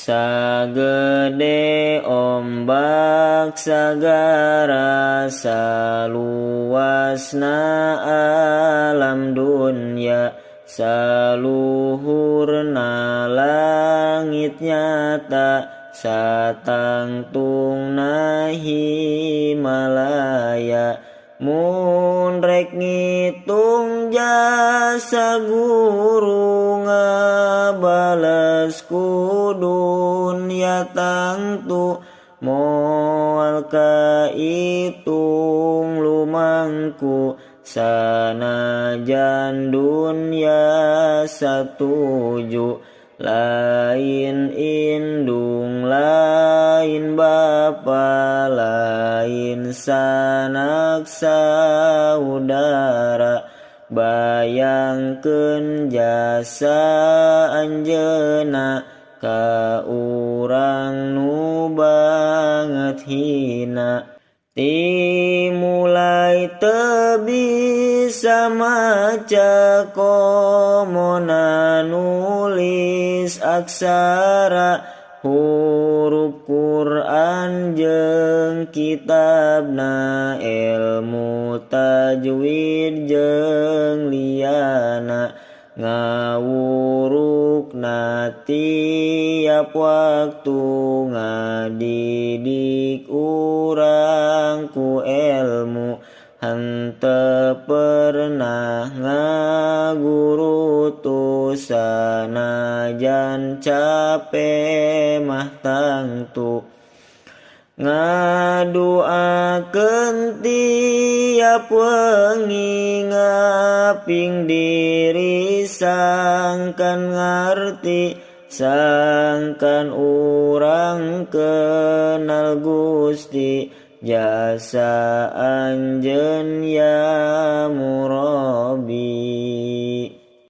Sagede ombak sagara, saluasna alam dunya, saluhurna langit nyata, satangtungna Himalaya. Mun rek ngitung jasa guru, ngabales ku dunya, tangtu moal kaitung lumangku, sanajan dunya satuju. Lain indung, lain bapa, lain sanak saudara, bayangkeun jasa anjeunna ka urang nu banget hina. Ti mulai teu bisa maca, komona nulis aksara, huruf Quran jeung kitabna, ilmu tajwid jeung liyana, ngawurukna tiap waktu, ngadidik urang ku ilmu, henteu pernah ngagurutu, sanajan cape mah tangtu. Ngaduakeun tiap wengi, ngaping diri sangkan ngarti, sangkan urang kenal Gusti, jasa anjeun ya.